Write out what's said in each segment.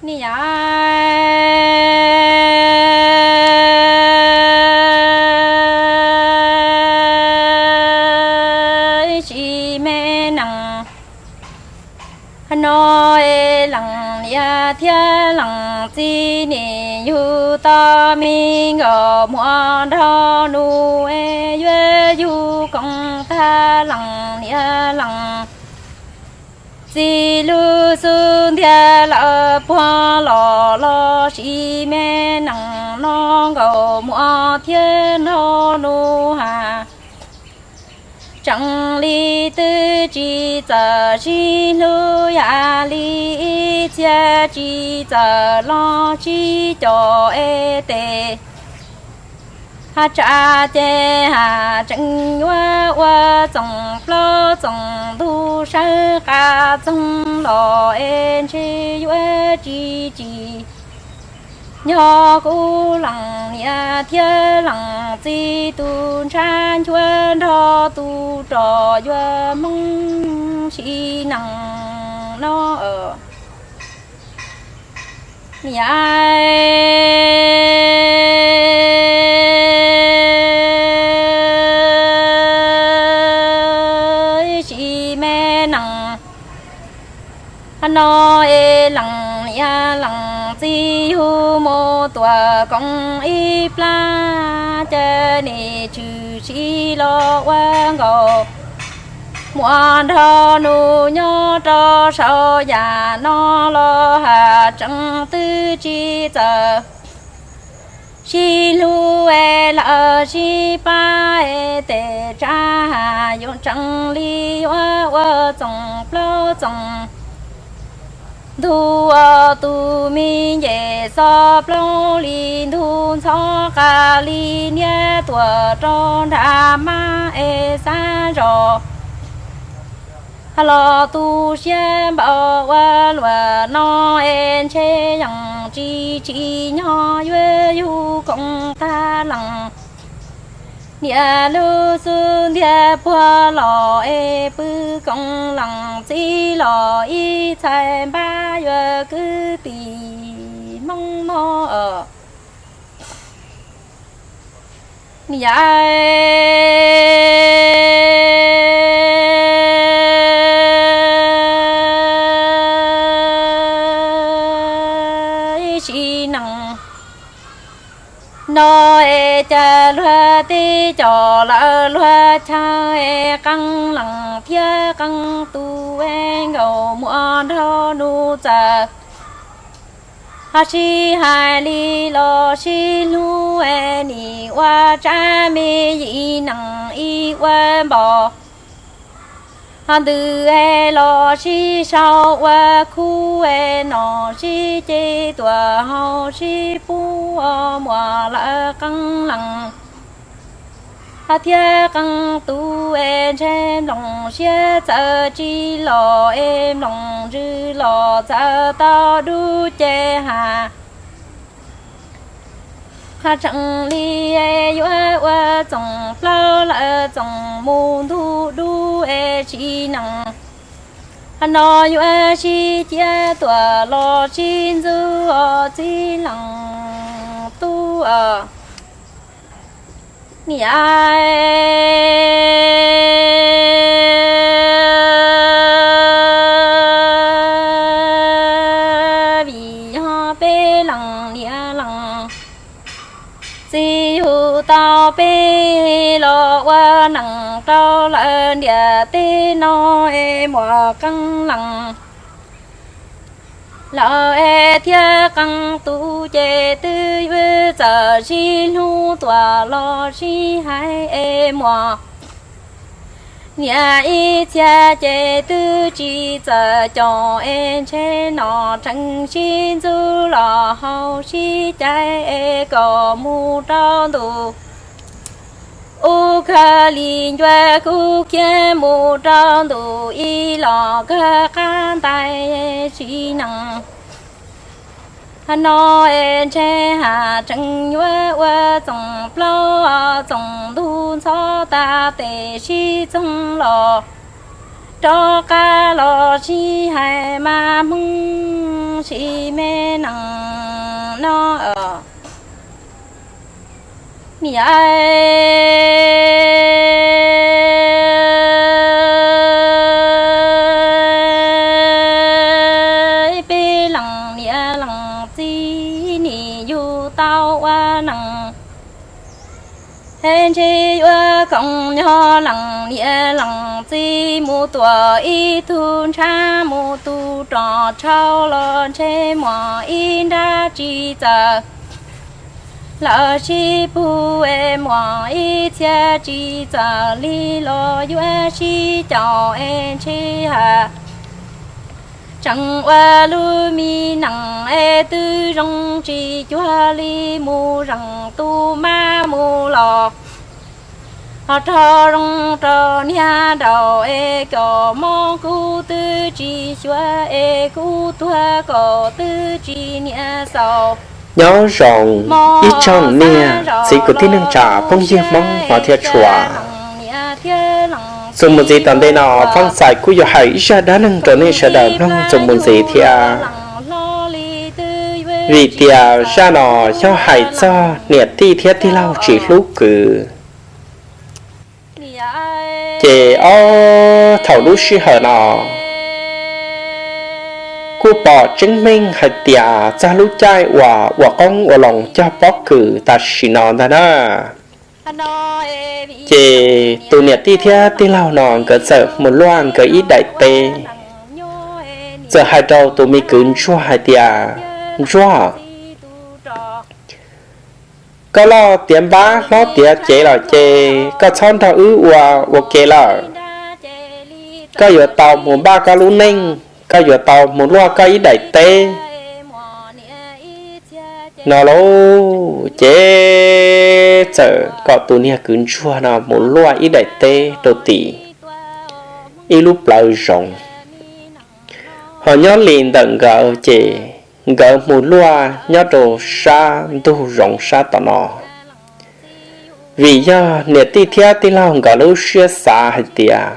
Niam, tsis me nees, no es lees niam thiab lees txiv, nim yug tau me nkauj muam nrog nus es yuav yug koom tag lees niam lees txiv lub xub ntiag lawm puag los los sis me nees no nkauj muam thiab nrog nus has. Tseeb li twb tsis txawj sib hlub, yam li ib txhia tsis txawj los sib cog es tes has tsa ces has tseem yuav ua txoom plaub txoom ntug sawv qas txoog los es ntshe yuav tsis tsim nyog kuv lees niam thiab lees txiv, tus ntshav nchuav nrog tus rog yuav Hmoob sim neej no. Niam, tsis me nees, no es lees niam lees txiv, yug mus tuam koom ib plab, cas nim tshwm sim los ua nkauj muam nrog nus nyob rau saum yam no los has tseeb twb tsis txawj sib hlub es lawv sib pab es tes tsa has yuav tseeb li yuav ua txoom plaub txoom ntug, tus me nyem xob ploog li ntug ntxhov qas li niab tuam rau nram mab es xab zos los tu siab npaum ua luaj no es ntshe yeej tsis tsim nyog yuav yug koom tag lees niam lub xub ntiag puag los es pw koom lees txiv los ib txhais npab yuav kwv tij Hmoob no. Niam, sim neej no es cas luag teb cov lawv luag chaw es qee lees thiab qee tus es nkauj muam nrog nus txawm ho sib hais li los sib hlub es nim ua tsab me yim nees ib ua npaum ho ntws es los sib sau ua khub es no sib ce tuam hau sib pub muam lawv qee lees ho thiab qee tus es ntshe nplooj siab txawm tsis los es nplooj ntsws los txawm tau dub ces has ho tseeb li yuav ua txoom plaub lawm txoom mus ntug dub es sim neej no yuav sib ciaj tuam los sib ntxub os txiv leej tub os. Niam, vim yog peb lees niam lees txiv yug tau peb los ua neej rau lawv ntiaj teb no es muaj qee lees lawm es thiab qee tus ces twb yuav txawm sib hlub tuaj los sib hais es muaj niam ib txhia ces twb tsis txawj coj es ntshe no tseem sib ntxub los hau sib cais es kom mus rau ntu ub kawg li ncua kuv khiav mus rau ntu ib los kawg qab ntais sim neej no es ntshe has tseem yuav ua txoom plaub txoom ntug ntxhov tas tes sib txoog los Rov qab los sib hais mas Hmoob sib me nees no, niam, peb lees niam lees txiv nim yug tau ua neej, ntshe yuav koom nyob lees niam lees txiv mus tua ib tug ntshav mus tu rog tshau los ntshe muaj ib nrab tsis txawm lawm sib pug es muaj ib txhia tsis txawm li los yuav sib caum es ntshe ha tseem ua lub me nees es twb zoo tsis cuag li mus zeem tus mab mus los ho rog zoo rau niag daus es kom mob kuv twb tsis xyuas es kuv tuag kom twb tsis niam xaus. Nyob zoo ib tsoom niam txiv kwv tij neej tsa phooj ywg Hmoob hmov thiab tshua. Txuas mus ntxiv tom ntej no Faj Xais kuj yuav hais ib zaj dab neeg rau nej sawv daws mloog txuas mus ntxiv thiab. Vim tias zaj no yog hais txog niam tij thiab tij laug tsis hlub kwv. Ces ob thaum lub sij hawm no kuj pom tseeb meej hais tias txog lub caij uas ua qoob ua loo cog pob kws tam sim no ntag na. Ces tus niam tij thiab tij laug no nkawd txawm mus luaj nkawd ib daim teb, txawm hais rau tus me kwv ntsuag hais tias, Ntsuag, koj loj tiav npab hlob tiav cev lawm ces koj txhob nrog wb ua ua ke lawm. Koj yuav tau mus npaj koj lub neej, koj yuav tau mus luaj koj ib daim teb no lauj. Ces txawm kom tus niag kwv ntsuag no mus luaj ib daim teb rau tim ib lub plawv zoov. Ho nyob li ntawm nkawd ces nkawd mus luaj nyob rau sab ntug zoov sab tom no. Vim yog niam tij thiab tij laug nkawd lub siab xav hais tias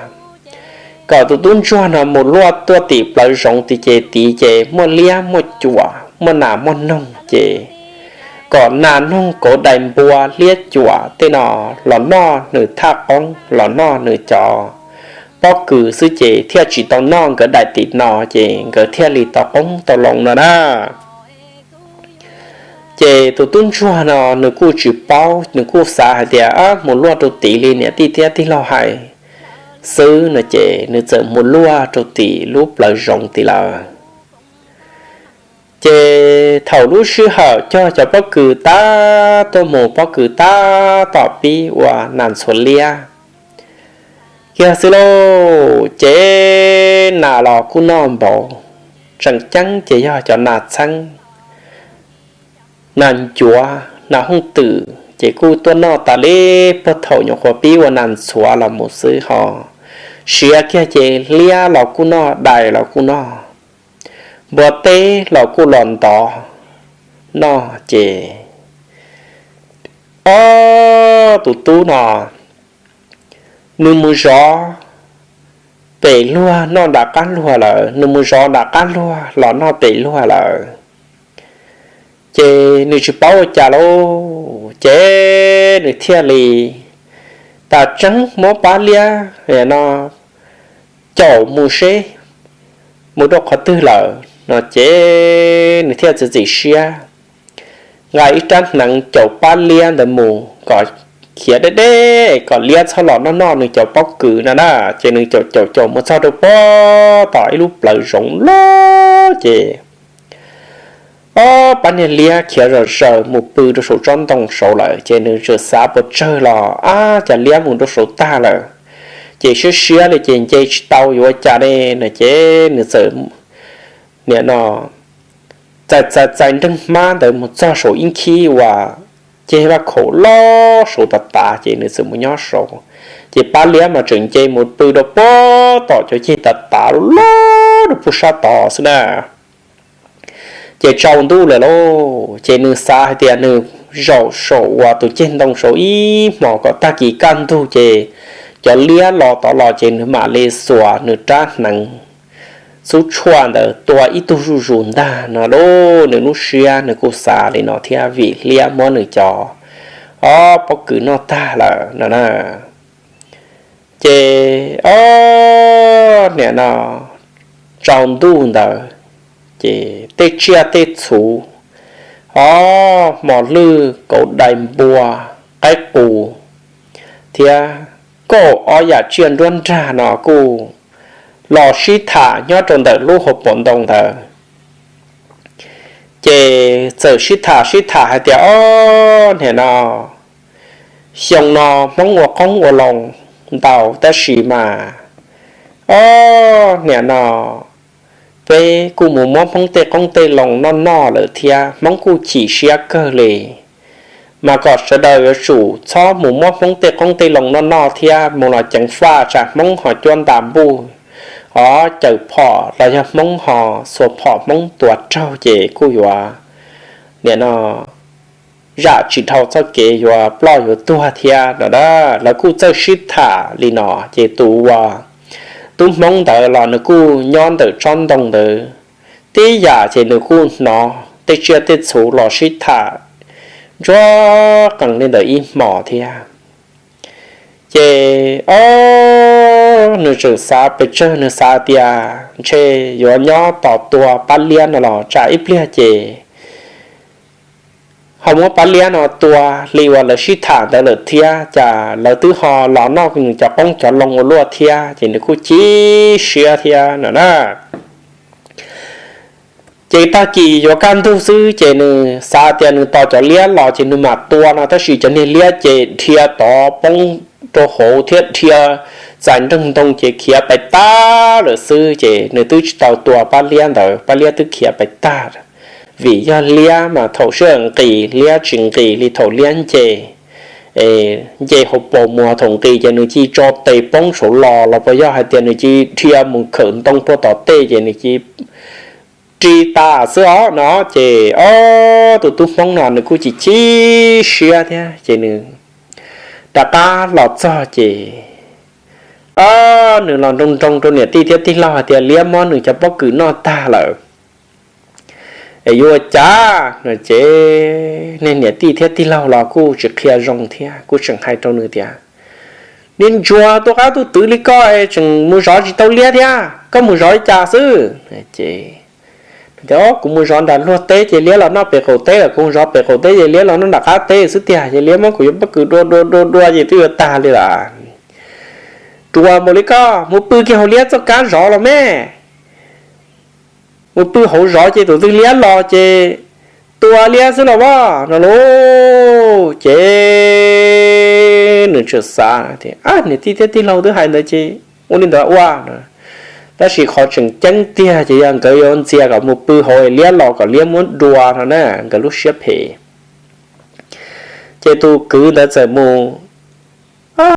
kom tus tub ntsuag no mus luaj tuaj tim plawv zoov tid ces tid ces muaj liab muaj cuam muaj nas muaj noog ces kom nas noog kauv dais npua liab cuam tej no los noj nws thaj qoob los noj nws cov pob kws xwb ces thiaj tsis tau noj nkawd daim tim no ces nkawd thiaj li tau qoob tau loo no na. Ces tus tub ntsuag no nws kuj tsis paub, nws kuj xav hais tias mus luaj rau tid li niam tij thiab tij laug hais xwb no ces nws txawm mus luaj rau tim lub plawv zoov tid lawm. Ces thaum lub sij hawm cog cov pob kws tab tuaj mus pob kws tab tom pib ua nas ntxhuav liab kiag xwb lauj, ces nas los kuj noj npaum, tseem ceeb ces yog cov nas txheeb, nas ncuav nas hooj twm ces kuj tuaj noj tas li puag thaum nyuam qhuav pib ua nas ntxhuav los mus xwb ho. Siav kiag ces liab los kuj noj, dais los kuj noj, npua teb los kuj los ntov noj ces ob tus tub no nws mus zov pem luag noj nram qab luag lawm, nws mus zov nram qab luag los noj pem luag lawm. Ces nws tsis paub ua cas lauj, ces nws thiaj li tas tseeb muab pab liab no caum mus seb mus rau qhov twg lawm no ces nws thiaj txiav txim siab nqa ib rab hneev caum pab liab ntawd mus kom khiav deb deb kom liab txhob los noj noj nws cov pob kws no na. Ces nws caum caum caum mus txog rau puag tom ib lub plawv zoov loj ces ob pab niag liab khiav zom zaws mus pw rau saum tsob ntoo saud lawm. Ces nws txawm xav pes tsawg los ab cas liab mus rau saud tag lawm, ces siab siab li ces nce tsis tau yuav ua cas ne no ces nws txawm nim no txais txais txais nreeg hmab ntawd mus txog saum ib nkhib uas ceg vaj khaum loj saud tas tas ces nws txawm mus nyob saud. Ces pab liab mas tseem nce mus pw rau puag tom cov ceg tas tas loj loj rau puag sab tod xwb na. Ces tsaus ntuj lawm lauj, ces nws xav hais tias nws zaum saum uas tus ceg ntoo saud ib hmos kom tag kis kaj ntug ces cov liab los tod los ces nws mam li xuas nws rab hneev xub tshuaj ntawd tua ib tug zuj zus ntag no lauj. Nws lub siab nws kuj xav li no thiab vim liab muab nws cov ob pob kws noj tag lawm no na. Ces ob niam no tsaus ntuj ntawd ces tej tsiaj tej txhu, ob hmo lwj kauv dais npua, qaib qus thiab kauj ob yam tsiaj nruab nrag no kuj los sib tham nyob rau ntawm lub hauv paus ntoo ntawd. Ces txawm sib tham sib tham hais tias, ob niam no xyoo no Hmoob ua qoob ua loo ntau tab sis mas ob niam no peb kuj mus muab Hmoob tej qoob tej loo noj noj lawm thiab Hmoob kuj chim siab kawg li. Mas kom sawv daws yuav tsum txhob mus muab Hmoob tej qoob tej loo noj noj thiab mus los ceev faj tsam Hmoob ho cuab nta npuj, ho caws phom los yog Hmoob ho xuas phom Hmoob tua raug ces kuj yuav niam no zam tsis dhau txoj kev yuav ploj yuav tuag thiab no na. Lawv kuj txawj sib tham li no ces tus uas tub Hmoob ntawd los nws kuj nyob ntawm tsob ntoo ntawd tib yam ces nws kuj hnov tej tsiaj tej txhu los sib tham ntsuag qees li ntawm ib hmos thiab. Ces ob nws tseem xav pes tsawg, nws xav tias ntshe yuav nyob tos tua pab liab no los tsam ib pliag ces ho muab pab liab no tua li uas lawv sib tham ntawd lawm thiab, cas lawv twb ho los noj nws cov qoob cov loo ua luaj thiab, ces nws kuj chim siab thiab no na. Ces tag kis yuav kaj ntug xwb ces nws xav tias nws tos cov liab los ces nws mam tua no, tab sis cov niag liab ces dhia tod poob rau hauv thiab dhia txais nroog ntoo ces khiav pais tag lawm xwb, ces nws twb tsis tau tua pab liab ntawd, pab liab twb khiav pais tag. Vim yog liab mas thaum sij hawm nqis liab tsis nqis li thaum liab nce, nce hauv paus muag, thaum nqis ces nws cia tso tes poob saud los, los puas yog hais tias nws cia dhia mus khawm ntoo puag tom tej ces nws cia ri tas xwb os no. Ces ob tus tub Hmoob no nws kuj chim chim siab thiab ces nws rov qab los txog ces nws los nroo nroo rau niam tij thiab tij laug hais tias liab muab nws cov pob kws noj tag lawm es yuav ua cas no. Ces niam tij thiab tij laug los kuj tsis qhia zoo thiab kuj tseem hais rau nws tias, niag ntsuag tua qab tus twv li koj es tseem mus zov tsis tau liab thiab, koj mus zov li cas xwb? Ces tias, kuv mus zov nram luag teb ces liab los noj pem qaum teb lawm, kuv mus zov pem qaum teb ces liab los noj nram qab teb xwb tiag, ces liab muab kuv cov pob kws dua dua dua dua ces twb yuav tag li lawm. Ruam npaum li koj, mus pw kiag hauv liab txoj kab zov los me. Mus pw hauv zov ces tus twg liab los ces tua liab xwb los as no lauj. Ces nws tseem xav tias, niam tij thiab tij laug twb hais ntawd ces ua li ntawd ua no. Tab sis qhov tseem ceeb tiag ces yog nkawd yuav ntxias kom mus pw hauv es liab los kom liab muab dua no na, nkawd lub siab phem. Ces tus kwv ntawd txawm mus,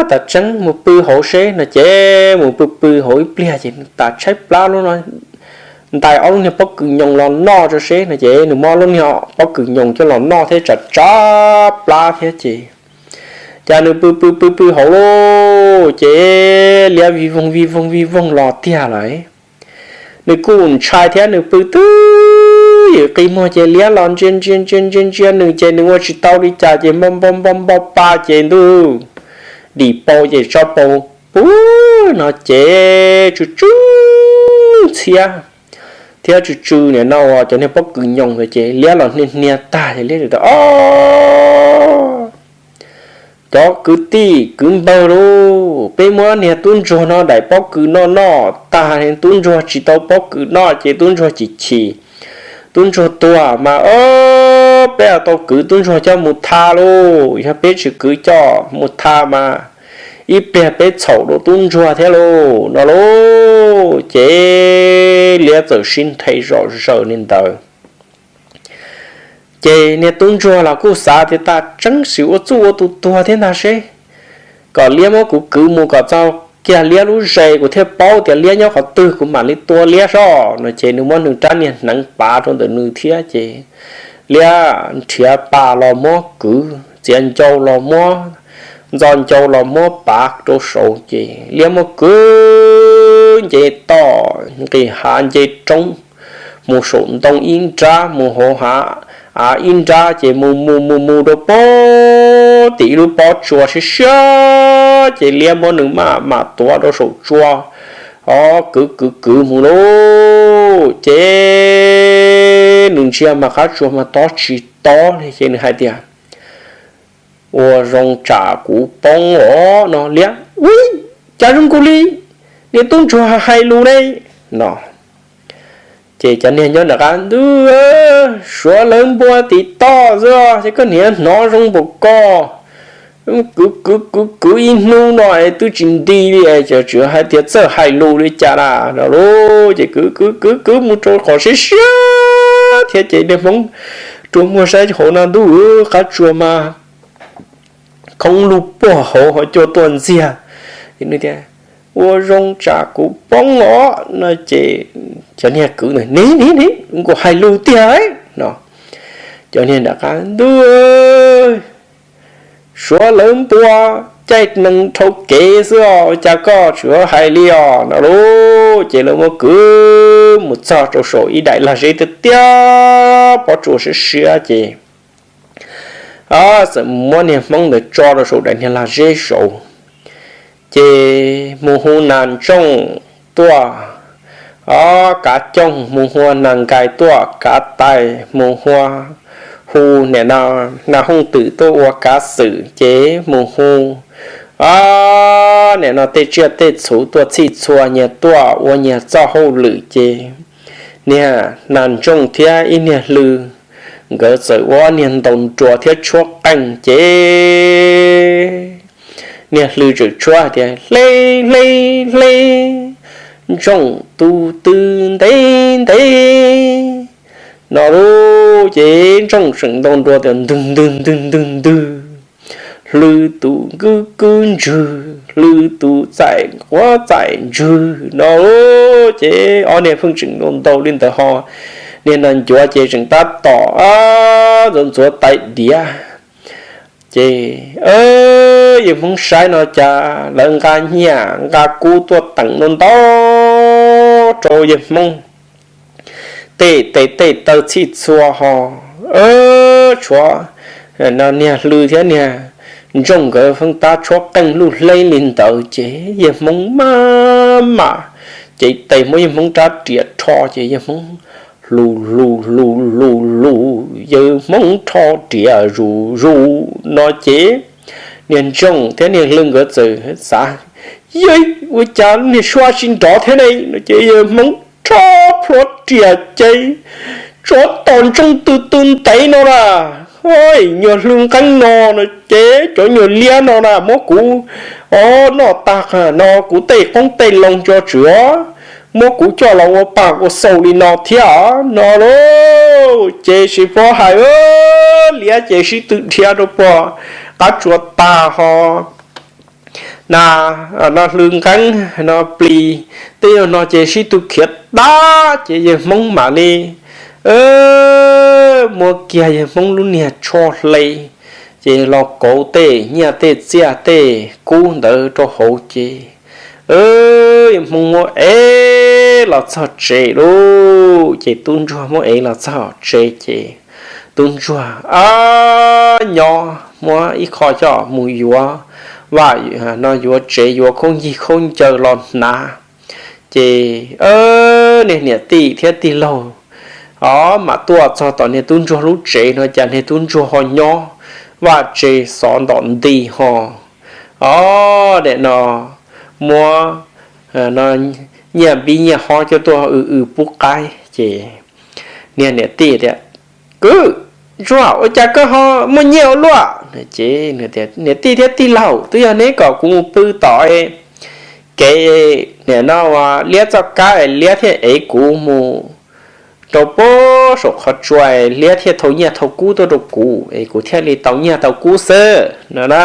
tas tseeb mus pw hauv seb no ces mus pw pw hauv ib pliag ces nws tas tshaib plab lub no, ntais ob lub niag pob kws nyoos los noj tso seb no ces nws muab lub niag pob kws nyoos coj los noj thiab tsam tshaib plab thiab ces, cas nws pw pw pw pw hauv lauj ces liab vij voog vij voog vij voog los tiag lawm. Nws kuj ntshai thiab nws pw twb ywm qi muag ces liab los ntsia ntsia ntsia ntsia ntsia nws ces nws ua tsis tau li cas ces npau npau npau npau pa ces ntuj dim pau ces tso pau puag no ces tsw tsw ntxhiab thiab tsw tsw niam no uas cov niag pob kws nyoos ntawd ces liab los hnia hnia tag ces liab tias, ob, cov kwv tij kwv npawg lauj, peb muab niag tub ntsuag no daim pob kws noj noj tag, tub ntsuag tsis tau pob kws noj ces tub ntsuag chim chim, tub ntsuag tuag mas peb tau kwv tub ntsuag coj mus tha lauj, yog peb tsis kwv coj mus tha mas ib pliag peb txhaum dua tub ntsuag thiab lauj no lauj. Ces liab txawm sib nthe zom zaws li ntawd. Ces niag tub ntsuag los kuj xav tias tas tseeb sim ua txuj ua tus tuag thiab ntag seb, kom liab muab kuv kwv mus kom txog kiag liab lub zes kuv thiaj paub tias liab nyob qhov twg kuv mam li tua liab soj no. Ces nws muab nws rab niag hneev pav rau ntawm nws thiab ces liab nrhiav pas los muab kwv, txiav ncau los muab ntxo ncau los muab pav rau saud ces liab muab kwv nce toj nqis hav nce roob mus saum ntoo ib nrab, mus hauv hav av ib nrab, ces mus mus mus mus rau pem tim ib lub pob tsuas siab siab, ces liab muab nws maj mam tuav rau saum tsua, o, kwv kwv kwv mus lauj. Ces nws ntsia mas qab tsuas mas tob tsis tob li, ces nws hais tias, Ua zoo tsam kuv poob os, no. Liab, Ui, cas zoo nkaus li niag tub ntsuag hais lus ne, no. Ces cov niag nyob nram qab, Ntuj, suav lawv npua tim toj xwb, ces koj niam hnov zoo npaum ko. Kwv kwv kwv kwv ib hnub no es twb tsis nti li, ces tseem hais tias txawj hais lus li cas na, no lauj. Ces kwv kwv kwv kwv mus rau qhov siab siab thiab, ces niag hmoob rua muag saib hauv no, ntuj, qab tsuas mas khoob lug puag hauv ho cua tuaj ntxiag. Ua zoo tsam kuv poob os, no ces cov niag kwv, Niam, niam, niam, kuv hais lus tiag, no. Cov niag nram qab, Ntuj, suav lawv npua caij nees dhau kev xwb os, cas koj tseem hais li os, no lauj. Ces lawv muab kwv mus txog rau saum ib daim lag zeb tiag tiag, pob tsuas siab siab, ces txawm muab niag hmoob ntawd tso rau saum daim niag lag zeb saud. Ces mus hu nas ntsooj tuaj, o, kav cooj, mus hu nas nkais tuaj kav tais, mus hu, hu niam no nas hooj twm tuaj ua kav xwm, ces mus hu, o, niam no tej tsiaj tej txhu tuaj txhij txhua nyias tuaj ua nyias txoj hauj lwm, ces niag nas ntsooj thiab ib niag hlw nkawd txawm ua niag ntaus nruas thiab tshuab qeej, ces niag hlw tseem tshuab hais tias, Hle, hle, hle, ntsooj tus twg ntev ntev, no lauj. Ces ntsooj tseem ntaus nruas tias, Ntwg ntwg ntwg ntwg ntwg, hlw tus kwb kwb ntswg, hlw tus txaim quav txaim ntswg, no lauj. Ces ob niag pheej tseem ntaus ntaus li ntawd ho niag nas ncuav ces tseem tab tom ntxuav ntxuav tais diav. Ces yawg hmoob saib no cas lawv nqa nyiaj nqa kub tuaj teem ntau ntau rau yawg hmoob tej tes tej taw txhij txhua ho, tshuav niag hlw thiab niag ntsooj nkawd pheej tab tshuab qeej luj hleb li ntawd, ces yawg hmoob maj mam cev tes muab yawg hmoob rab riam rho, ces yawg hmoob hlu hlu hlu hlu hlu, yawg hmoob rho riam zus zus no ces niag ntsooj thiab niag hlw nkawd txawm xav, Yawg, ua cas niag suab tsis nrov thiab ne, no ces yawg hmoob rho plhuav riam ces tsov tom ntsooj tus tus ntev no na, nyuag hlw nqeeb no, no ces cov nyuag liab no na muab kuv, o, noj tag no kuv tej qoob tej loo tso tswm os, muab kuv coj los ua paj ua xaum li no thiab os, no lauj. Ces tsis paub hais, liab ces sib tw dhia rau puag qab tsuas tag ho na, no hlw nqeeb no plis tej no ces sib tw khiav dab, ces yawg hmoob mam li muab kiag yawg hmoob lub niag tsho hle, ces los kauv tej nyiaj tej txiaj tej kub ntawd rau hauv, ces yawg hmoob muab ev los txog tsev lauj. Ces tub ntsuag muab ev los txog tsev, ces tub ntsuag nyob muab ib qho coj mus yuav vaj, no yuav tsev yuav khaub ncig khaub ncaws los hnav. Ces niag niam tij thiab tij laug, o, mam tuaj txog tom niag tub ntsuag lub tsev no cas niag tub ntsuag ho nyob vaj tse xov ntom nti ho, o, nim no muab nyiaj npib nyiaj hob coj tuaj w w pub qaib. Ces niag niam tij tias, Kwv, ntsuag, ua cas koj ho muaj nyiaj ua luaj? Ces niam tij thiab tij laug, twb yog neb kom kuv mus pw tom kev, nim no liab txoj kab es liab thiaj ev kuv mus rau puag saum qhov tsua, liab thiaj thau nyiaj thau kub tuaj rau kuv es kuv thiaj li tau nyiaj tau kub xwb, no na.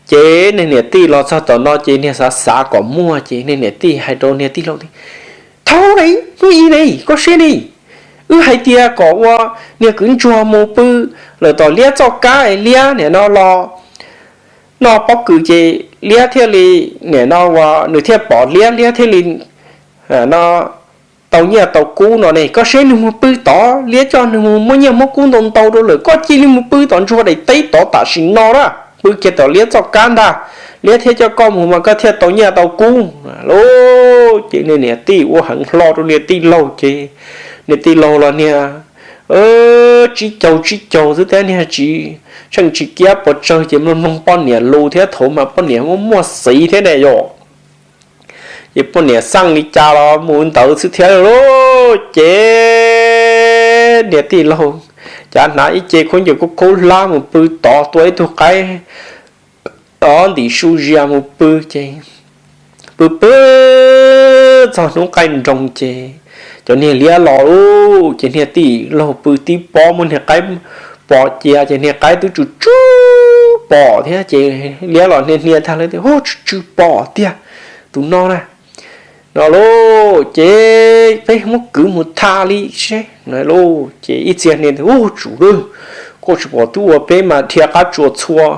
Ces niag niam tij los txog tom no ces niag xav xav kom muaj, ces niag niam tij hais rau niag tij laug tias, Thaub ne, hnub i ne, koj siab ne, wb hais tias kom ua niag kwv ntsuag mus pw lawm tom liab txoj kab es liab nim no los noj pob kws ces liab thiaj li, nim no uas nws thiaj pom liab, liab thiaj li no tau nyiaj tau kub no ne. Koj saib nws mus pw tod, liab coj nws mus muab nyiaj muab kub ntau ntau rau lawm, koj cia li mus pw tom ntsuag daim teb tod tam sim no na, pw kiag tom liab txoj kab ntag, liab thiaj coj koj mus mas koj thiaj tau nyiaj tau kub lauj. Ces niag niam tij ua heev hlo rau niag tij laug ces niag tij laug los niag tsib caug tsib caug xwb thiab niag tsis tsheej tsis kiab pes tsawg ces mloog mloog poj niam lus thiab, thaum mas poj niam muaj muaj xiv thiab ne yom. Ces poj niam xaj li cas los mus ntawd xwb thiab lauj. Ces niag tij laug cav hnav ib ce khaub ncaws khaub khaub hlab mus pw tod, tua ib tug qaib ntim su zias mus pw ces pw pw txog hnub qaij nroos ces cov niag liab los lauj. Ces niag tij laug pw tib pob muab niag qaib pos cia ces niag qaib twb tsw tsw pom thiab. Ces liab los niag niag tag lawv tias, Hu, tsw tsw pom tiag tus no na, no lauj. Ces peb muab kwv mus tha li seb lauj. Ces ib txhia niag tias, Hu, tsum lauj, koj tsis pom tub ua peb mas dhia qab tsuas txhua.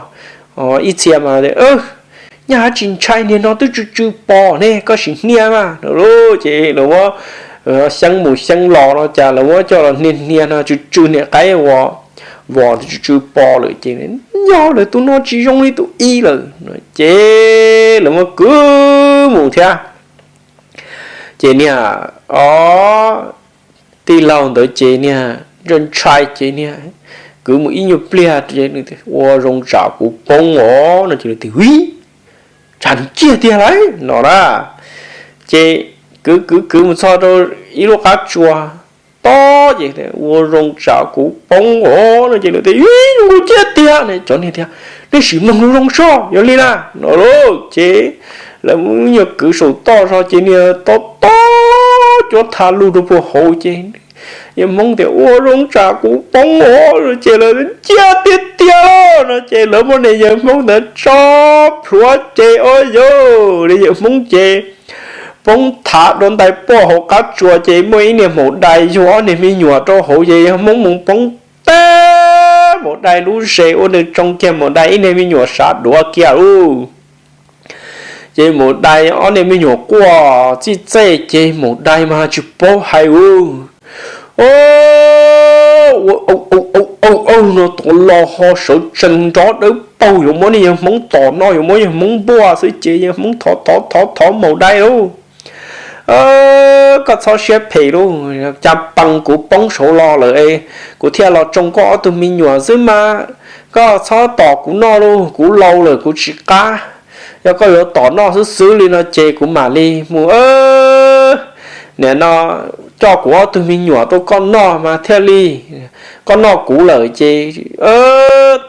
Ib txhia mas, Nyaj tsis ntshai, niag no twb tsw tsw pom ne, koj sim hnia mas, no lauj. Ces lawv muab xyeeb mus xyeeb los no cas lawv muab coj los hnia hnia no tsw tsw niag qaib uas vos tsw tsw pom lawm ces, Yog lawm, tus no tsis zoo li tus ib lawm. Ces lawv muab kwv mus thiab. Ces niag, o, tij laug ntawd ces niag ntshai ntshai ces niag kwv mus ib nyuag pliag, Ua zoo tsam kuv poob os, no ces, Hu, tsam nws ciaj tiag lauj, no na. Ces kwv kwv kwv mus txog rau ib lub qab tsuas tob ces, Ua zoo tsam kuv poob os, no ces lawv tias, Hu, kuv ciaj tiag ne. Cov niag tias, Nej sim mloog lub zoo soj, yog li na, no lauj. Ces lawv mus nyuag kwv saum toj zog ces niag tob tob cuab tha lug rau puag hauv ces yawg Hmoob tias, Ua zoo tsam kuv poob os, no ces lawv, Ciaj tiag tiag, no ces lawv muab niag yawg Hmoob ntawd tso plhuav ces, o yauj, niag yawg Hmoob ces poob thav rau ntais puag hauv qab tsuas ces muaj ib niag maum dais yug ob niag me nyuam rau hauv ces yawg Hmoob mus poob tag maum dais lub zes ua nws tsoo kiag maum dais ib niag me nyuam sav duav kiag lauj. Ces maum dais ob niag me nyuam quaj txij txej ces maum dais mas tsis paub hais lauj. Ua au au au au no tod los ho sawv tsees nrov dawb paug yuav muab niag yawg Hmoob tom noj yuav muab yawg Hmoob npuaj xwb ces yawg Hmoob thov thov thov thov maum dais lauj. Koj txhob siab phem lauj, cas pees kuv poob saud los lawm, kuv thiaj los tsoo koj ob tug me nyuam xwb mas. Koj txhob tom kuv noj lauj, kuv laus lawm kuv tsis qab. Yog koj yuav tom noj xwb xwb li no ces kuv mam li mus, nim no coj kuv ob tug me nyuam rau koj noj mas thiaj li, koj noj kuv lawm ces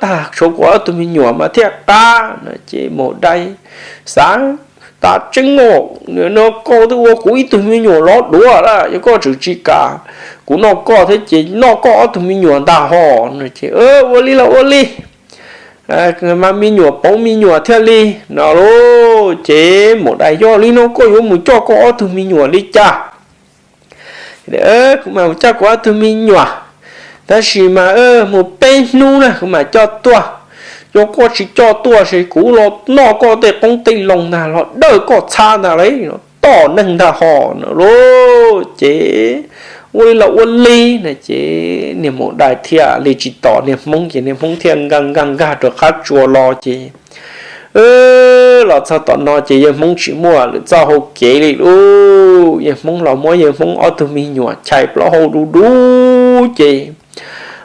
tag tshuav kuv ob tug me nyuam mas thiaj qab no ces maum dais xav, Tas tseeb os, nim no koj twb ua kuv ib tug me nyuam lov duav lawm, yog koj tseem tsis kam kuv noj koj thiab ces noj koj ob tug me nyuam ntag hos no ces, Ua li los ua li, mas me nyuam pauv me nyuam thiaj li, no lauj. Ces maum dais, Yog li no koj yuav mus coj koj ob tug me nyuam li cas? Kuv mam mus coj kuv ob tug me nyuam, tab sis mas mus peb hnub na kuv mam coj tuaj. Yog koj tsis coj tuaj ces kuv los noj koj tej qoob tej loo ntag, los dawj koj txhab ntag lauj, tom neeg ntag hos no lauj. Ces ua li los ua li no ces niag maum dais thiaj li tsis tom niag Hmoob ces niag Hmoob thiaj nkag nkag nkag rau qab tsuas los ces los txog tom no ces yawg Hmoob tsis muaj lwm txoj hau kev li lauj. Yawg Hmoob los muab yawg Hmoob ob tug me nyuam chais plaub hau du du ces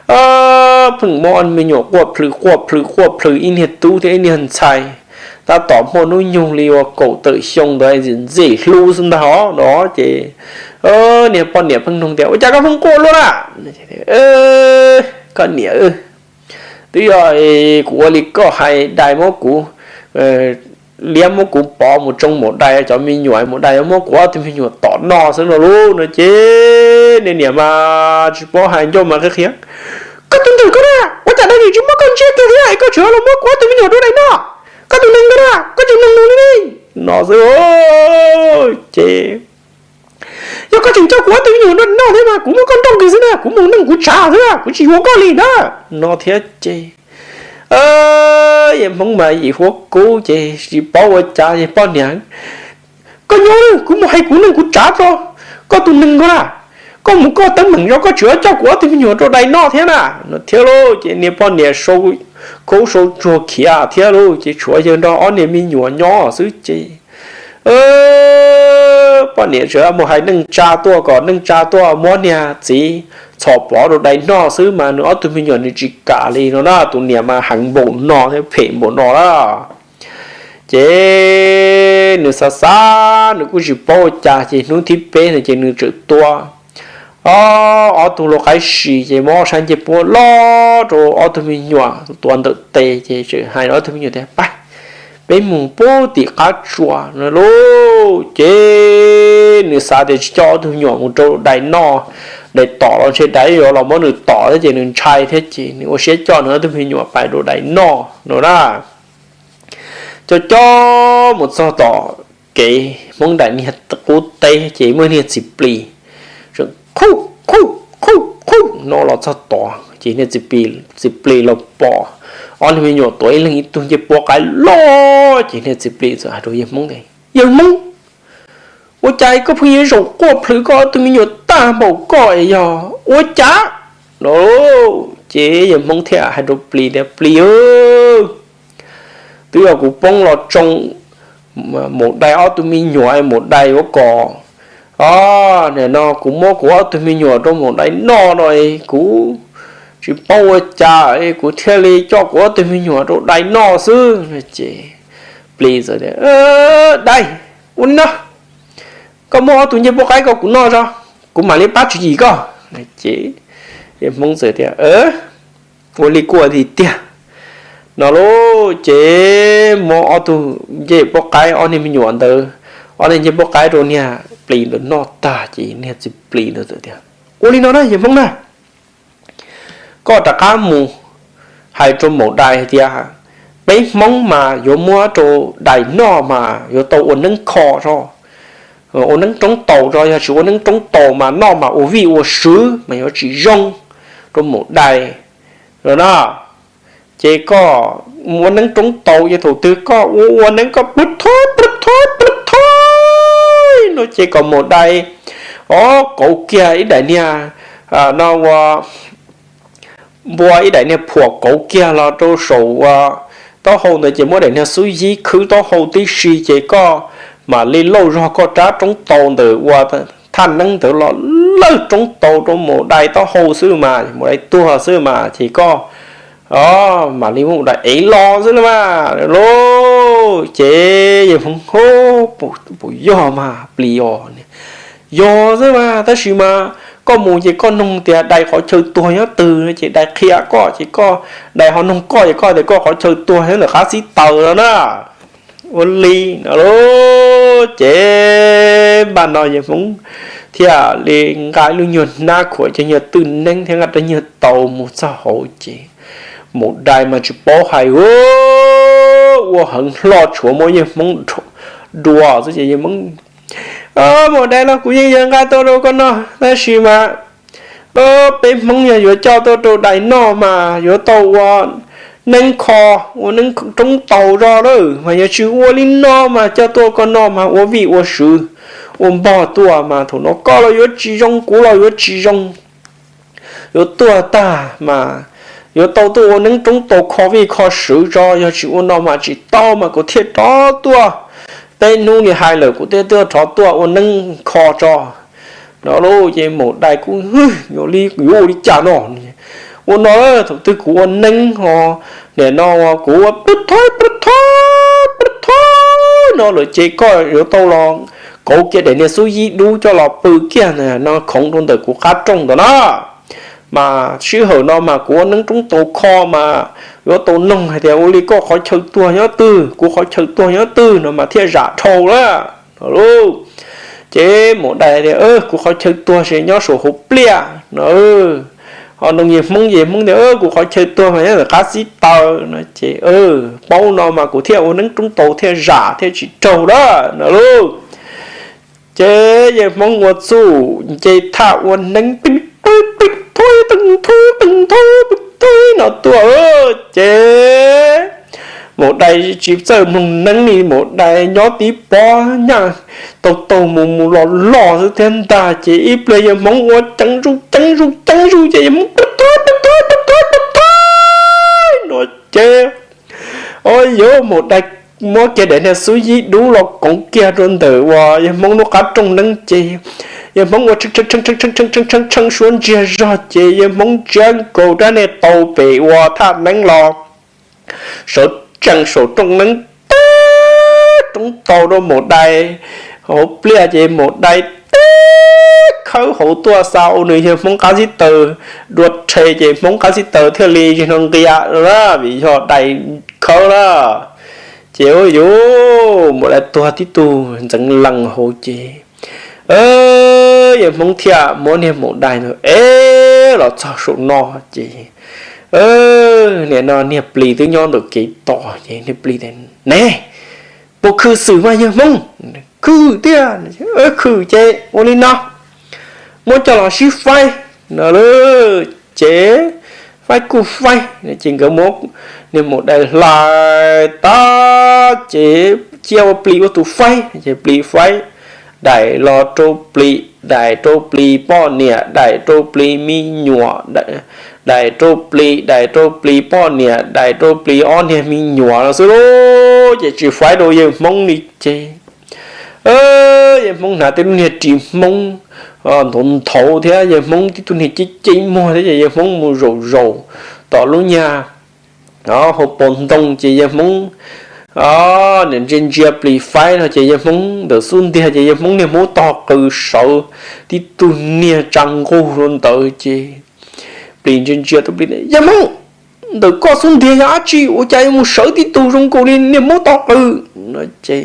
pheej muab ob me nyuam quaj plhws quaj plhws quaj plhws, ib niag tub thiab ib niag ntxhais, tab tom muaj hnub nyoog li uas kaum tawm xyoo ntawd, ntxim hlub xwb ntag hos no ces niag poj niam pheej nug tias, Ua cas koj pheej quaj luaj na? Koj niam, twb yog kuv ua li koj hais, dais muab kuv, liab muab kuv pov mus tsoo maum dais cov me nyuam, maum dais yuav muab kuv ob tug me nyuam tom noj xwb no lauj no ces niag niam mas tsis paub hais ncauj mas qhia qhia, Koj tus ntawm koj na, ua cas dais tsis muab koj ntsiab kiag thiab es koj tseem los muab kuv ob tug me nyuam rau dais noj? Koj tus neeg ntawd na, koj tseem neeg nus li ne, no xwb ces Yog koj tseem coj kuv ob tug me nyuam noj thiab mas kuv muab koj nrauj kiag xwb na, kuv mus neej kuv tshav xwb na, kuv tsis yuav koj li na, no thiab ces Yawg Hmoob mas yim huab kub ces tsis paub ua cas ces poj niam, koj nyob, kuv mus hais kuv neej kuv tsav tso, koj tus neeg ko na, koj mus koj teeb meem tso, koj tsis coj kuv ob tug me nyuam rau dais noj thiab na. No thiab lauj, ces niag poj niam sau khub sau tsuag khiav thiab lauj, ces tshuav yawg nrog ob niag me nyuam nyob xwb ces poj niam tseem mus hais neej tsa tuaj kom neej tsa tuaj muab niag txiv txhom plov rau dais noj xwb mas nws ob tug me nyuam nws tsis kam li no na, tus niam mas heev npaum no thiab phem npaum no na. Ces nws xav xav nws kuj tsis paub ua cas ces hnub thib peb no ces nws txawm tua ob tug lau qaib si ces muab ob sab ncej puab loj rau ob tug me nyuam tuav ntawm tes ces txawm hais rau ob tug me nyuam tias, Pab, peb mus pub tim qab tsua no lauj. Ces nws xav tias tsis coj ob tug me nyuam mus rau dais noj, dais tom los ntshe dais yuav los muab nws tom thiab ces nws ntshai thiab ces nws ua siab coj nws ob tug me nyuam pais rau dais noj no na. Coj coj mus txog tom kev Hmoob daim niag qub teb ces muaj niag txiv plis, qhuj qhuj qhuj qhuj no los txog tod ces niag txiv plis los pom ob niag me nyuam tuav ib leeg ib tug ncej puab qaib loj ces niag txiv plis txawm hais rau yawg Hmoob tias, Yawg Hmoob, ua cas koj pheej yuav zaum quaj plhws koj ob tug me nyuam tag npaum koj es yog ua cas? No ces yawg Hmoob thiaj hais rau plis tias, Plis, twb yog kuv poob los tsoo maum dais ob tug me nyuam, maum dais yuav kom, o, nim no kuv muab kuv ob tug me nyuam rau maum dais noj no, kuv tsis paub ua cas kuv thiaj li coj kuv ob tug me nyuam rau dais noj xwb. Ces plis txawm tias, Dais, ua li no, koj muab ob tug ncej puab qaib ko kuv noj tso, kuv mam li pab tswv yim koj. Ces yawg Hmoob txawm tias, Ua li kuj ua li tiag. No lauj, ces muab ob tug ncej puab qaib, ob niag me nyuam ntawd, ob niag ncej puab qaib rau niag plis ntawd noj tag ces niag txiv plis ntawd txawm tias, Ua li no na yawg Hmoob na, koj rov qab mus hais rau maum dais hais tias, peb Hmoob mas yuav muab rau dais noj mas yuav tau ua neeb kho tso, ua neeb roob taus tso, yog tsis ua neeb roob taus mas noj mas ua vij ua sw mas yuav tsis zoo rau maum dais no na. Ces koj ua neeb roob taus ces thaum twg koj ua ua neeb koj pw thub pw thub pw thub no ces kom maum dais, o, kauv kiag ib daim niag, no ua, npua ib daim niag phuam kauv kiag los rau saum ua taub hau ntawd ces muab daim niag xub yib khwb taub hau tib si ces koj mam li lauj zog koj rab roob taus ntawm ua thaj neeb ntawd los lawj roob taus rau maum dais taub hau xwb mas, maum dais tuag xwb mas ces koj mam li muab maum dais ev los xwb na mas lauj. Ces yawg Hmoob, Hu, puas yog mas plis os? Yog xwb mas, tab sis mas koj mus ces koj noog tias dais qhov chaw tuag nyob twg no ces dais qhia koj ces koj, dais ho noog koj ces koj tias koj qhov chaw tuag nyob ntawm qab xib taws no na. Ua li no lauj, ces npaj no yawg Hmoob thiaj li nqa lub nyuag hnab khuam cov nyuag twj neeb thiab nqa rab nyuag taus mus txog hauv ces maum dais mas tsis paub hais, ua heev hlo tshuav muab yawg Hmoob dua xwb ces yawg Hmoob, Maum dais los kuv yeej yuav nqa tuaj rau koj noj tab sis mas peb Hmoob yog yuav coj tuaj rau dais noj mas yuav tau ua neeb kho, ua neeb roob taus zog lawm mas yog tsis ua li no mas coj tuaj koj noj mas ua vij ua sw, ua npog tuaj mas thaum no koj los yuav tsis zoo kuv los yuav tsis zoo, yuav tuag tag mas yuav tau tuaj ua neeb roob taus kho vij kho sw tso, yog tsis ua no mas tsis tau mas kuv thiaj rov tuaj, peb hnub li hais lawm kuv thiaj tuaj rov tuaj ua neeb kho tso no lauj. Ces maum dais kuj, Hu, yuav ua li cas no? Ua no, thaum twg kuv ua neeb ho nim no kuv ua pw thub pw thub pw thub no lawm ces koj yuav tau los kauv kiag daim niag xub yib dub coj los pw kiag no khoov rau ntawm kuv qab rooj ntawd na. Mas sij hawm no mas kuv ua neeb roob taus kho mas yuav tau noog hais tias ua li koj qhov chaw tuag nyob twg, kuv qhov chaw tuag nyob twg no mas thiaj zam dhau lawm no lauj. Ces maum dais tias, Kuv qhov chaw tuag ces nyob saum hauv pliaj no. Ho noog yawg Hmoob, yawg Hmoob tias, Kuv qhov chaw tuag mas nyob ntawm qab xib taws no ces paub no mas kuv thiaj ua neeb roob taus thiaj zam thiaj tsis raug lawm no lauj. Ces yawg Hmoob ua txuj nce thaj ua neeb pw pw pw thub pw thub pw thub pw thub no tuaj ces Maum dais tsis txawj mloog neeb li, maum dais nyob tib pob nyaj taug taug mus mus los los xwb thiab ntag. Ces ib pliag yawg Hmoob ua ceev zuj ceev zuj ceev zuj ces yawg Hmoob tub tub tub tub tub tub tub no ces, o yuav maum dais muab kiag daim niag xub yib dub los koov kiag rau ntawm uas yawg Hmoob lub qab rooj neeb ces yawg Hmoob ua tshee tshee tshee suab ntsiag zog ces yawg Hmoob ntsiab nkaus rab niag tau pem uas thaj neeb los sawv tsees saum rooj neeb tib roob tau rau maum dais hauv pliaj ces maum dais tib khawb hauv tuaj xa ua nws yawg Hmoob qab xib taws dua rhe ces Hmoob qab xib taws thiaj li zig no nqia na vim yog dais khawb na. Ces ua yuav maum dais tuag tib tug ntxeev lees hauv ces yawg Hmoob thiaj muab niag maum dais ntawd ev los txog saum no ces nim no niag plis twb nyob ntawm kev tos ces niag plis tias, Ne, puas khwm xwm mas yawg Hmoob? Khwm tiag. Khwm ces ua li no, muab coj los sib faib no lauj. Ces faib kuj faib ces nkawd muab niag maum dais hlais tag ces cia ua plis ua tus faib ces plis faib daim los rau plis, daim rau plis poj niam, daim rau plis me nyuam, daim rau plis, daim rau plis poj niam, daim rau plis ob niag me nyuam no xwb lauj. Ces tsis faib rau yawg Hmoob li ces yawg Hmoob hnav tej lub niag ris Hmoob nthuav nthuav thiab yawg Hmoob tib tug niag ceb ceb muag thiab ces yawg Hmoob mus zaum zaum tom lub nyag hauv paus ntoo ces yawg Hmoob nim ntsia ntsia plis faib no ces yawg Hmoob ntawm xub ntiag ces yawg Hmoob niag hmoob tog qws sawv tib tug niag tsa nqug rau ntawd ces plis ntsia ntsia tau plis, Yawg Hmoob, ntawm koj xub ntiag yog dab tsi ua cas yuav mus sawv tib tug zoo nkaus li niag hmoob tog qws? No ces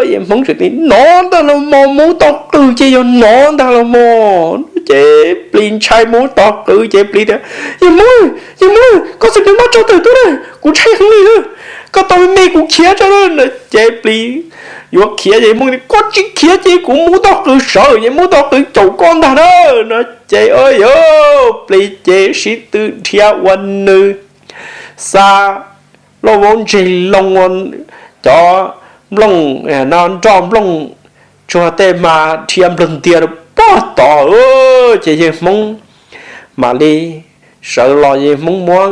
yawg Hmoob tseem tias, Nov ntag los mos, hmoob tog qws ces yog nov ntag los mos. No ces plis ntshai hmoob tog qws ces plis tias, Yawg Hmoob, yawg Hmoob, koj txhob nrhiav mab tso tawm tuaj na, kuv ntshai heev li, koj tau me me kuv khiav tso na. No ces plis yuav khiav ces hmoob tias, Koj tsis khiav ces kuv hmoob tog qws sawv ces hmoob tog qws caum koj ntag na. No ces o yawg plis ces sib tw dhia ua nws xa lauj vaub ntseg loo ua cov nplooj, nroj nplooj tsuag tej mas dhia nplawg ntias rau pog tod. Ces yawg hmoob mam li sawv los, yawg hmoob muab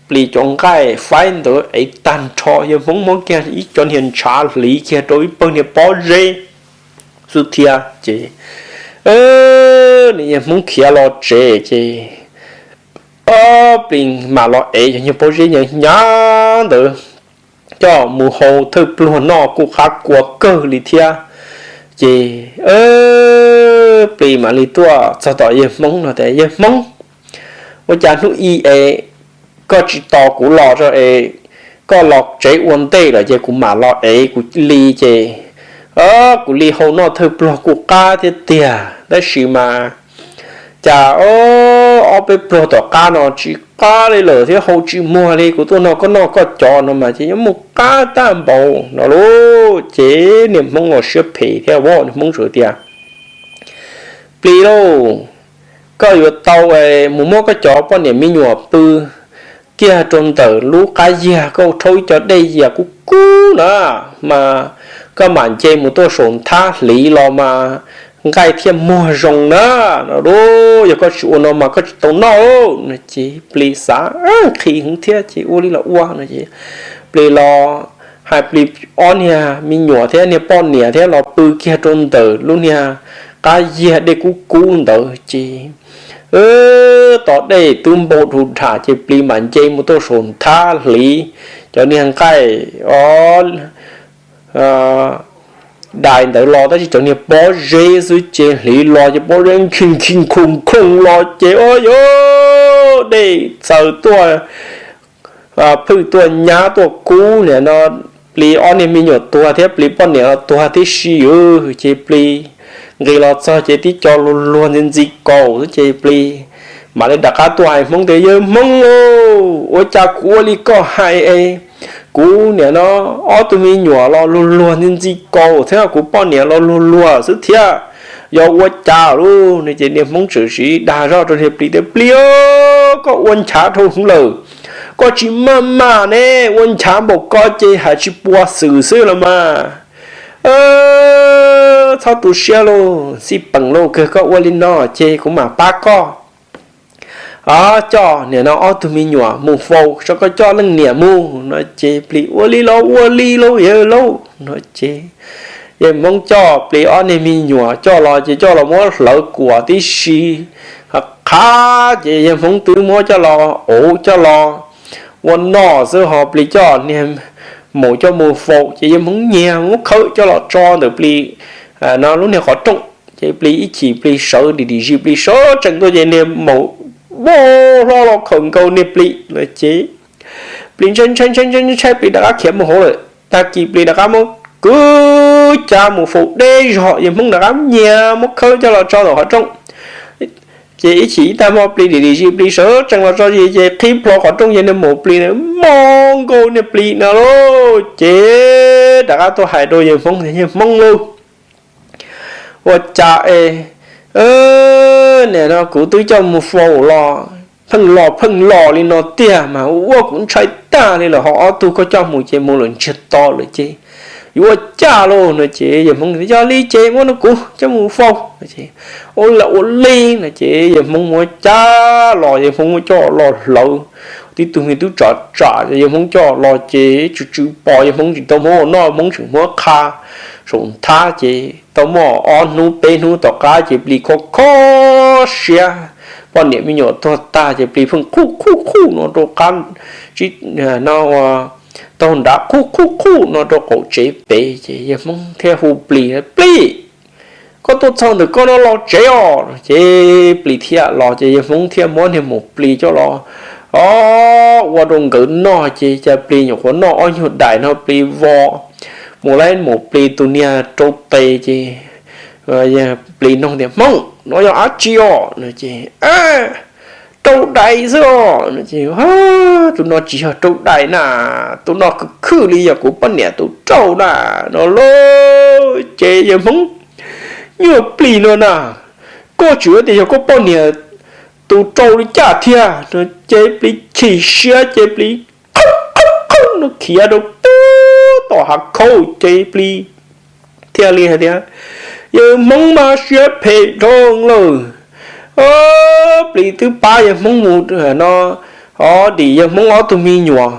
plis cov nqaij faib ntawd ev tag nrho, yawg hmoob muab kiag ib co niag ntshav hliv kiag rau ib pawg niag pob zeb xwb thiab ces nws yawg hmoob khiav los tsev ces plis mam los ev cov niag pob zeb hnyav hnyav ntawd coj mus hau thawj pluag noj kuj qab kua kawg li thiab. Ces plis mam li tuaj txog tom yawg hmoob no tias, Yawg hmoob, ua cas hnub i es koj tsis tos kuv los tso es koj los tsev ua ntej lawm ces kuv mam los ev kuv li ces kuv li hau noj thawj pluag kuj qab thiab tiag, tab sis mas cas ob peb pluag tom qab no tsis qab li lawm thiab hau tsis muag li, kuv tuaj noj koj noj koj cov no mas ces yuav mus qab tag npaum no lauj. Ces niag hmoob los siab phem thiab, niag hmoob txawm tias, Plis lauj, koj yuav tau mus muab koj cov poj niam me nyuam pw kiag rau ntawm lub qab yiag, koj rhaub ib co dej yias kub kub na mas koj mam nce mus tuaj saum nthab hliv los mas nqaij thiaj muag zoo na. No lauj, yog koj tsis ua no mas koj tsis tau noj. No ces plis xav nqhis heev thiab ces ua li los ua no ces plis los hais plis ob niag me nyuam thiab niag poj niam thiab los pw kiag rau ntawm lub niag qab yiag dej kub kub ntawd ces tos dej twb npau dhus dham ces plis mam nce mus tuaj saum nthab hliv cov niag nqaij o dais ntawd los, tab sis cov niag pob zeb xwb ces hliv los ces pob zeb nkhi nkhi nkhu nkhu los ces o yawg dej txaws tuaj, phwj tuaj nyab tuaj kub nim no plis ob niag me nyuam tuag thiab plis poj niam los tuag tib si. Ces plis nqis los txog ces tib co luag luag ntxi ntxi kaus xwb ces plis mam li rov qab tuaj hais hmoob tias, Yawg hmoob lauj, ua cas kuv ua li koj hais es kuv nim no ob tug me nyuam los luag luag ntxi ntxi kaus thiab kuv poj niam los luag luag xwb thiab, yog ua cas lauj? No ces niag hmoob txawm siv dag zog rau niag plis tias, Plis, koj ua nchav dhau hwv lawm, Koj tsis maj mam ne, ua nchav npaum ko ces hais tsis puas xwm xwb los mas. Txhob tu siab lauj, xij peem lauj, kawg koj ua li no ces kuv mam pab koj coj niam no ob tug me nyuam mus faus, tso koj coj leej niam mus no ces plis ua li los ua li lauj yawg lauj no ces yawg Hmoob coj plis ob niag me nyuam coj los ces coj los muab hlawv kuam tib si qhab ces yawg Hmoob twb muab coj los ua coj los ua noj xwb ho plis coj niag maum coj mus faus ces yawg Hmoob nyiag muab khawb coj los tso ntawm plis no lub niag qhov rooj ces plis ib chim plis sawv dim dim zis plis sawv tsees tuaj ces niag maum muab hlo los khawm nkaus niag plis no ces plis ntshai ntshai ntshai ntshai ntshai plis rov qab khiav mus hauv lawm. Tag kis plis rov qab muab kwv cav mus faus deb zog yawg Hmoob rov qab nyiag muab khawb coj los tso ntawm qhov rooj ces ib chim ib tag hmo plis dim dim zis plis sawv tsees los tso zis ces qhib plho qhov rooj ces niag maum plis na mob nkaus niag plis no lauj ces rov qab tuaj hais rau yawg Hmoob tias yawg Hmoob lauj, ua cas es nim no kuv twb coj mus faus los pheej los pheej los li no tiag mas ua kuv ntshai tag li lawm, ho ob tug koj coj mus ces mus lawm ntsiag to lawm ces yuav ua cas lauj no ces yawg Hmoob yog li ces muab rau kuv coj mus faus. Ua li ua li no ces yawg Hmoob muab cab los, yawg Hmoob muab coj los hlawv, tib tug me tub tsov tsam yawg Hmoob coj los ces tsw tsw pos yawg Hmoob tsis tau Hmoob ua noj, Hmoob tseem muab qha saum nthab ces tau muaj ob hnub peb hnub tom qab ces plis kho kho siab, poj niam me nyuam tuag tag ces plis pheej qhuj qhuj qhuj no rau qab no taug nrad qhuj qhuj qhuj no rau qaum tsev pem ces yawg Hmoob thiaj hu plis, plis, koj tuaj txog ntawm koj no los tsev os ces plis thiaj los ces yawg Hmoob thiaj muab niag maum plis coj los o ua rau nkawd noj ces cas plis nyuam qhuav noj ob nyuag daim no plis vos mus laib maum plis tus niag rau tes ces plis nug tias Hmoob, no yog dab tsi os? Rau dais xwb os. Tus no tsis yog rau dais na, tus no khwv khwv li yog kuv poj niam tus rau na no lauj. Ces yawg Hmoob, nyuag plis no na, koj tsis ua tias yog koj poj niam tus rau li cas thiab no ces plis chim siab ces plis qhawb qhawb qhawb no khiav rau pem tom hav khauj ces plis thiaj li hais tias yawg Hmoob mas siab phem dhau lawm. Plis twb pab yawg Hmoob mus no, o, dim yawg Hmoob ob tug me nyuam,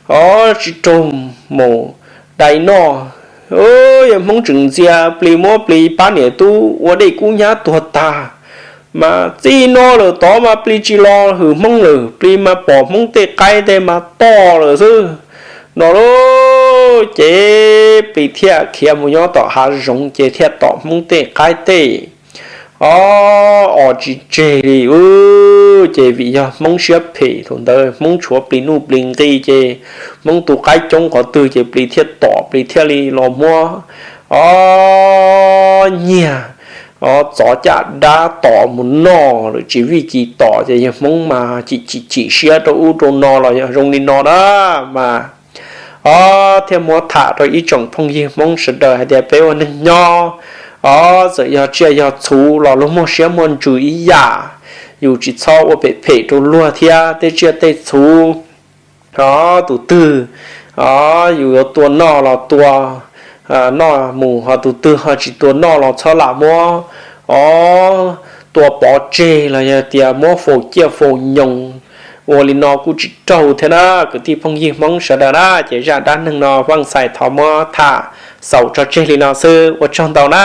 o, tsis raug maum dais noj. Yawg Hmoob tseem ntxias plis muab plis pab niam tub ua dej kub hnyiab tuag tag mas txij no lawm tod mas plis tsis los hwm Hmoob lawm, plis mas pom Hmoob tej qaib tej mas tom lawm xwb no lauj. Ces plis thiaj khiav mus nyob tom hav zoov ces thiaj tom Hmoob tej qaib tej, o, os tsis tseg li. Ces vim yog Hmoob siab phem thaum ntawd Hmoob tshuav plis nuj plis nqi ces Hmoob tu qaib coob qhov twg ces plis thiaj tom, plis thiaj li los muab, o, nyiag, o, txov caj dab tom mus noj lawm tsis vij kis tom ces yawg Hmoob mas chim chim chim siab rau ub rau no los yog zoo li no na mas, o, thiaj muab tham rau ib tsoom phooj ywg Hmoob sawv daws hais tias peb ua neeg nyob, o, txawm yog tsiaj yog txhu los luag muaj siab muaj ntsws ib yam, yus tsis txhob ua phem phem rau luag thiab tej tsiaj tej txhu. O, tus twg, o, yus yuav tua noj los tua noj mus, ho tus twg ho tsis tua noj los txhob lam muab, o, tua pov tseg los yog tias muab faus ciaj faus nyoos, ua li no kuj tsis raug thiab na. Kwv tij phooj ywg Hmoob sawv daws na, ces zaj dab neeg no Vaj Xais thov muab tham xaus tso tseg li no xwb, ua tsaug ntau na.